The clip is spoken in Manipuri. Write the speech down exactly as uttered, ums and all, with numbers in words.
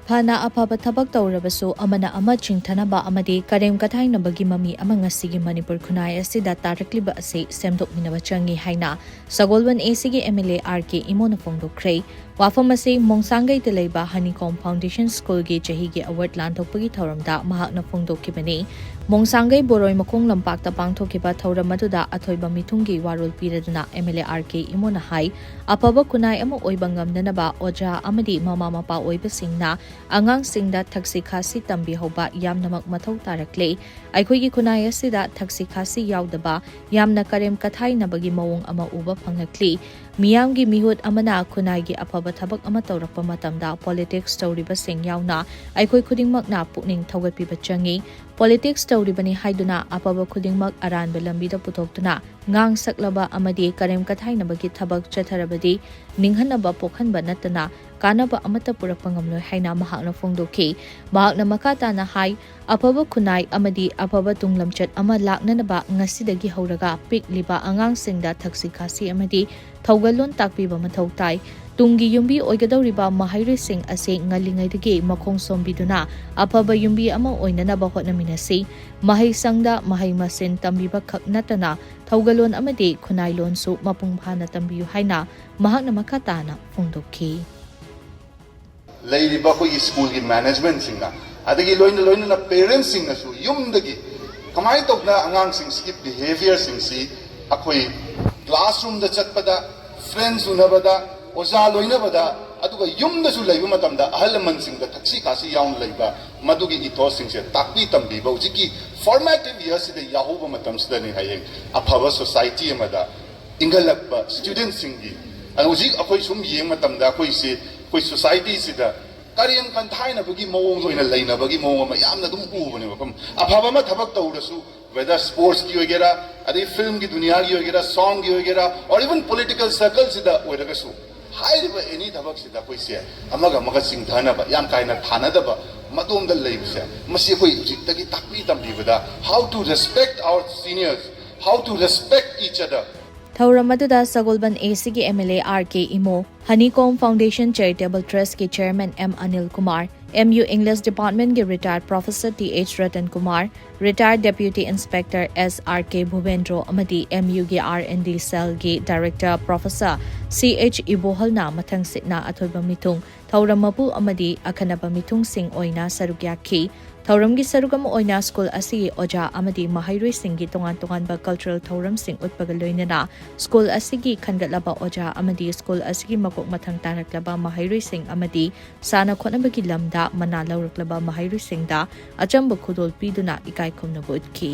ꯐꯅ ꯑꯐꯕ ꯊꯕꯛ ꯇꯧꯔꯕꯁꯨ ꯑꯃꯅ ꯑꯃ ꯆꯤꯡꯊꯅꯕ ꯑꯃꯗꯤ ꯀꯔꯦꯝ ꯀꯊꯥꯏꯅꯕꯒꯤ ꯃꯃꯤ ꯑꯃ ꯉꯁꯤꯒꯤ ꯃꯅꯤꯄꯨꯔ ꯈꯨꯟꯅꯥꯏ ꯑꯁꯤꯗ ꯇꯥꯔꯛꯂꯤꯕ ꯑꯁꯤ ꯁꯦꯝꯗꯣꯛꯃꯤꯟꯅꯕ ꯆꯪꯏ ꯍꯥꯏꯅ ꯁꯒꯣꯜꯕꯟ ꯑꯦ ꯁꯤꯒꯤ ꯑꯦꯝ ꯑꯦꯜ ꯑꯦ ꯑꯥꯔ ꯀꯦ ꯏꯃꯣꯅ ꯐꯣꯡꯗꯣꯛꯈ꯭ꯔꯦ꯫ ꯋꯥꯐꯝ ꯑꯁꯤ ꯃꯣꯡꯁꯥꯡꯒꯩꯗ ꯂꯩꯕ ꯍꯅꯤꯀꯣꯝ ꯐꯥꯎꯟꯗꯦꯁꯟ ꯁ꯭ꯀꯨꯜꯒꯤ ꯆꯍꯤꯒꯤ ꯑꯦꯋꯥꯔꯗ ꯂꯥꯟꯊꯣꯛꯄꯒꯤ ꯊꯧꯔꯝꯗ ꯃꯍꯥꯛꯅ ꯐꯣꯡꯗꯣꯛꯈꯤꯕꯅꯤ꯫ ꯃꯣꯡꯁꯥꯡꯒꯩ ꯕꯣꯔꯣꯏ ꯃꯈꯣꯡ ꯂꯝꯄꯥꯛꯇ ꯄꯥꯡꯊꯣꯛꯈꯤꯕ ꯊꯧꯔꯝ ꯑꯗꯨꯗ ꯑꯊꯣꯏꯕ ꯃꯤꯊꯨꯡꯒꯤ ꯋꯥꯔꯣꯜ ꯄꯤꯔꯗꯨꯅ ꯑꯦꯝ ꯑꯦꯜ ꯑꯦ ꯑꯥꯔ ꯀꯦ ꯏꯃꯣꯅ ꯍꯥꯏ, ꯑꯐꯕ ꯈꯨꯟꯅꯥꯏ ꯑꯃ ꯑꯣꯏꯕ ꯉꯝꯅꯅꯕ ꯑꯣꯖꯥ ꯑꯃꯗꯤ ꯃꯃꯥ ꯃꯄꯥ ꯑꯣꯏꯕꯁꯤꯡꯅ ꯑꯉꯥꯡꯁꯤꯡꯗ ꯊꯛꯁꯤ ꯈꯥꯁꯤ ꯇꯝꯕꯤꯍꯧꯕ ꯌꯥꯝꯅꯃꯛ ꯃꯊꯧ ꯇꯥꯔꯛꯂꯦ꯫ ꯑꯩꯈꯣꯏꯒꯤ ꯈꯨꯟꯅꯥꯏ ꯑꯁꯤꯗ ꯊꯛꯁꯤ ꯈꯥꯁꯤ ꯌꯥꯎꯗꯕ, ꯌꯥꯝꯅ ꯀꯔꯦꯝ ꯀꯊꯥꯏꯅꯕꯒꯤ ꯃꯑꯣꯡ ꯑꯃ ꯎꯕ ꯐꯪꯂꯛꯂꯤ꯫ ꯃꯤꯌꯥꯝꯒꯤ ꯃꯤꯍꯨꯠ ꯑꯃꯅ ꯈꯨꯟꯅꯥꯏꯒꯤ ꯑꯐꯕ ꯊꯕꯛ ꯑꯃ ꯇꯧꯔꯛꯄ ꯃꯇꯝꯗ ꯄꯣꯂꯤꯇꯤꯛꯁ ꯇꯧꯔꯤꯕꯁꯤꯡ ꯌꯥꯎꯅ ꯑꯩꯈꯣꯏ ꯈꯨꯗꯤꯡꯃꯛꯅ ꯄꯨꯛꯅꯤꯡ ꯊꯧꯒꯠꯄꯤꯕ ꯆꯪꯏ꯫ ꯄꯣꯂꯤꯇꯤꯛꯁ ꯇꯧꯔꯤꯕꯅꯤ ꯍꯥꯏꯗꯨꯅ ꯑꯐꯕ ꯈꯨꯗꯤꯡꯃꯛ ꯑꯔꯥꯟꯕ ꯂꯝꯕꯤꯗ ꯄꯨꯊꯣꯛꯇꯨꯅ ꯉꯥꯡ ꯁꯛꯂꯕ ꯑꯃꯗꯤ ꯀꯔꯦꯝ ꯀꯊꯥꯏꯅꯕꯒꯤ ꯊꯕꯛ ꯆꯠꯊꯔꯕꯗꯤ ꯅꯤꯡꯍꯟꯅꯕ ꯄꯣꯛꯍꯟꯕ ꯅꯠꯇꯅ ꯀꯥꯟꯅꯕ ꯑꯃꯠꯇ ꯄꯨꯔꯛꯄ ꯉꯝꯂꯣꯏ ꯍꯥꯏꯅ ꯃꯍꯥꯛꯅ ꯐꯣꯡꯗꯣꯛꯈꯤ꯫ ꯃꯍꯥꯛꯅ ꯃꯈꯥ ꯇꯥꯅ ꯍꯥꯏ, ꯑꯐꯕ ꯈꯨꯟꯅꯥꯏ ꯑꯃꯗꯤ ꯑꯐꯕ ꯇꯨꯡꯂꯝꯆꯠ ꯑꯃ ꯂꯥꯛꯅꯅꯕ ꯉꯁꯤꯗꯒꯤ ꯍꯧꯔꯒ ꯄꯤꯛꯂꯤꯕ ꯑꯉꯥꯡꯁꯤꯡꯗ ꯊꯛꯁꯤ ꯈꯥꯁꯤ ꯑꯃꯗꯤ ꯊꯧꯒꯜꯂꯣꯟ ꯇꯥꯛꯄꯤꯕ ꯃꯊꯧ ꯇꯥꯏ꯫ ꯇꯨꯡꯒꯤ ꯌꯨꯝꯕꯤ ꯑꯣꯏꯒꯗꯧꯔꯤꯕ ꯃꯍꯩꯔꯣꯏꯁꯤꯡ ꯑꯁꯤ ꯉꯜꯂꯤꯉꯩꯗꯒꯤ ꯃꯈꯣꯡ ꯁꯣꯝꯕꯤꯗꯨꯅ ꯑꯐꯕ ꯌꯨꯝꯕꯤ ꯑꯃ ꯑꯣꯏꯅꯅꯕ ꯍꯣꯠꯅꯃꯤꯟꯅꯁꯤ꯫ ꯃꯍꯩꯁꯪꯗ ꯃꯍꯩ ꯃꯁꯤꯡ ꯇꯝꯕꯤꯕ ꯈꯛ ꯅꯠꯇꯅ ꯊꯧꯒꯜꯂꯣꯟ ꯑꯃꯗꯤ ꯈꯨꯟꯅꯥꯏꯂꯣꯟꯁꯨ ꯃꯄꯨꯡ ꯐꯥꯅ ꯇꯝꯕꯤꯌꯨ ꯍꯥꯏꯅ ꯃꯍꯥꯛꯅ ꯃꯈꯥ ꯇꯥꯅ ꯐꯣꯡꯗꯣꯛꯈꯤ꯫ ꯂꯩꯔꯤꯕ ꯑꯩꯈꯣꯏꯒꯤ ꯁ꯭ꯀꯨꯜꯒꯤ ꯃꯦꯅꯦꯖꯃꯦꯟꯁꯤꯡꯅ, ꯑꯗꯒꯤ ꯂꯣꯏꯅ ꯂꯣꯏꯅꯅ ꯄꯦꯔꯦꯟꯁꯁꯤꯡꯅꯁꯨ ꯌꯨꯝꯗꯒꯤ ꯀꯃꯥꯏꯅ ꯇꯧꯗꯅ ꯑꯉꯥꯡꯁꯤꯡꯁꯤꯒꯤ ꯕꯤꯍꯦꯕꯤꯌꯔꯁꯤꯡꯁꯤ ꯑꯩꯈꯣꯏ ꯀ꯭ꯂꯥꯁꯔꯨꯝꯗ ꯆꯠꯄꯗ, ꯐ꯭ꯔꯦꯟꯁ ꯎꯅꯕꯗ, ꯑꯣꯖꯥ ꯂꯣꯏꯅꯕꯗ, ꯑꯗꯨꯒ ꯌꯨꯝꯗꯁꯨ ꯂꯩꯕ ꯃꯇꯝꯗ ꯑꯍꯜ ꯂꯃꯟꯁꯤꯡꯗ ꯊꯛꯁꯤ ꯈꯥꯁꯤ ꯌꯥꯎꯅ ꯂꯩꯕ, ꯃꯗꯨꯒꯤ ꯏꯊꯣꯁꯁꯤꯡꯁꯦ ꯇꯥꯛꯄꯤ ꯇꯝꯕꯤꯕ ꯍꯧꯖꯤꯛꯀꯤ ꯐꯣꯔꯃꯦꯇꯤꯚ ꯏꯌꯔꯁꯤꯗ ꯌꯥꯎꯍꯧꯕ ꯃꯇꯝꯁꯤꯗꯅꯤ ꯍꯌꯦꯡ ꯑꯐꯕ ꯁꯣꯁꯥꯏꯇꯤ ꯑꯃꯗ ꯏꯟꯈꯠꯂꯛꯄ ꯁ꯭ꯇꯨꯗꯦꯟꯠꯁꯤꯡꯒꯤ꯫ ꯑꯗꯣ ꯍꯧꯖꯤꯛ ꯑꯩꯈꯣꯏ ꯁꯨꯝ ꯌꯦꯡꯕ ꯃꯇꯝꯗ ꯑꯩꯈꯣꯏꯁꯦ, ꯑꯩꯈꯣꯏ ꯁꯣꯁꯥꯏꯇꯤꯁꯤꯗ ꯀꯔꯦꯝ ꯀꯟꯊꯥꯏꯅꯕꯒꯤ ꯃꯑꯣꯡꯗ ꯑꯣꯏꯅ ꯂꯩꯅꯕꯒꯤ ꯃꯑꯣꯡ ꯑꯃ ꯌꯥꯝꯅ ꯑꯗꯨꯝ ꯎꯕꯅꯦꯕ꯫ ꯃꯐꯝ ꯑꯐꯕ ꯑꯃ ꯊꯕꯛ ꯇꯧꯔꯁꯨ, whether ꯁ꯭ꯄꯣꯔꯠꯁꯀꯤ ꯑꯣꯏꯒꯦꯔꯥ, ꯑꯗꯩ ꯐꯤꯜꯝꯒꯤ ꯗꯨꯅꯤꯌꯥꯒꯤ ꯑꯣꯏꯒꯦꯔꯥ, ꯁꯣꯡꯒꯤ ꯑꯣꯏꯒꯦꯔꯥ, or even ꯄꯣꯂꯤꯇꯤꯀꯦꯜ ꯁꯔꯀꯜꯁꯤꯗ ꯑꯣꯏꯔꯒꯁꯨ, ꯍꯥꯏꯔꯤꯕ ꯑꯦꯅꯤ ꯊꯕꯛꯁꯤꯗ ꯑꯩꯈꯣꯏꯁꯦ ꯑꯃꯒ ꯑꯃꯒ ꯆꯤꯡꯊꯅꯕ, ꯌꯥꯝ ꯀꯥ ꯍꯦꯟꯅ ꯊꯥꯅꯗꯕ, ꯃꯗꯣꯝꯗ ꯂꯩꯕꯁꯦ, ꯃꯁꯤ ꯑꯩꯈꯣꯏ ꯍꯧꯖꯤꯛꯇꯒꯤ ꯇꯥꯛꯄꯤ ꯇꯝꯕꯤꯕꯗ, how to respect our seniors, how to respect each other꯫ ꯊꯧꯔꯝ ꯑꯗꯨꯗ ꯁꯒꯣꯜꯕꯟ ꯑꯦ ꯁꯤꯒꯤ M L A R K Imo, Hanikom foundation charitable ꯇ꯭ꯔꯁꯀꯤ chairman M Anil Kumar, M U English ꯗꯤꯄꯥꯔꯠꯃꯦꯟꯒꯤ retired professor T H Ratan Kumar, retired deputy inspector S R K Bhubendro ꯑꯃꯗꯤ ꯑꯦꯝ ꯌꯨꯒꯤ ꯑꯥꯔ ꯑꯦꯟ ꯗꯤ ꯁꯦꯜꯒꯤ ꯗꯥꯏꯔꯦꯛꯇꯔ ꯄ꯭ꯔꯣꯐꯦꯁꯔ ꯁꯤ ꯑꯩꯆ ꯏꯕꯣꯍꯜꯅ ꯃꯊꯪ ꯁꯤꯠꯅ ꯑꯊꯣꯏꯕ ꯃꯤꯊꯨꯡ, ꯊꯧꯔꯝ ꯃꯄꯨ ꯑꯃꯗꯤ ꯑꯈꯟꯅꯕ ꯃꯤꯊꯨꯡꯁꯤꯡ ꯑꯣꯏꯅ ꯁꯔꯨꯛ ꯌꯥꯈꯤ꯫ ꯊꯧꯔꯝꯒꯤ ꯁꯔꯨꯛ ꯑꯃ ꯑꯣꯏꯅ ꯁ꯭ꯀꯨꯜ ꯑꯁꯤꯒꯤ ꯑꯣꯖꯥ ꯑꯃꯗꯤ ꯃꯍꯩꯔꯣꯏꯁꯤꯡꯒꯤ ꯇꯣꯉꯥꯟ ꯇꯣꯉꯥꯟꯕ ꯀꯜꯆꯔꯦꯜ ꯊꯧꯔꯝꯁꯤꯡ ꯎꯠꯄꯒ ꯂꯣꯏꯅꯅ ꯁ꯭ꯀꯨꯜ ꯑꯁꯤꯒꯤ ꯈꯟꯒꯠꯂꯕ ꯑꯣꯖꯥ ꯑꯃꯗꯤ ꯁ꯭ꯀꯨꯜ ꯑꯁꯤꯒꯤ ꯃꯀꯣꯛ ꯃꯊꯪ ꯇꯥꯔꯛꯂꯕ ꯃꯍꯩꯔꯣꯏꯁꯤꯡ ꯑꯃꯗꯤ ꯁꯥꯟꯅ ꯈꯣꯠꯅꯕꯒꯤ ꯂꯝꯗ ꯃꯅꯥ ꯂꯧꯔꯛꯂꯕ ꯃꯍꯩꯔꯣꯏꯁꯤꯡꯗ ꯑꯆꯝꯕ ꯈꯨꯗꯣꯜ ꯄꯤꯗꯨꯅ ꯏꯀꯥꯏ ꯈꯨꯝꯅꯕ ꯎꯠꯈꯤ꯫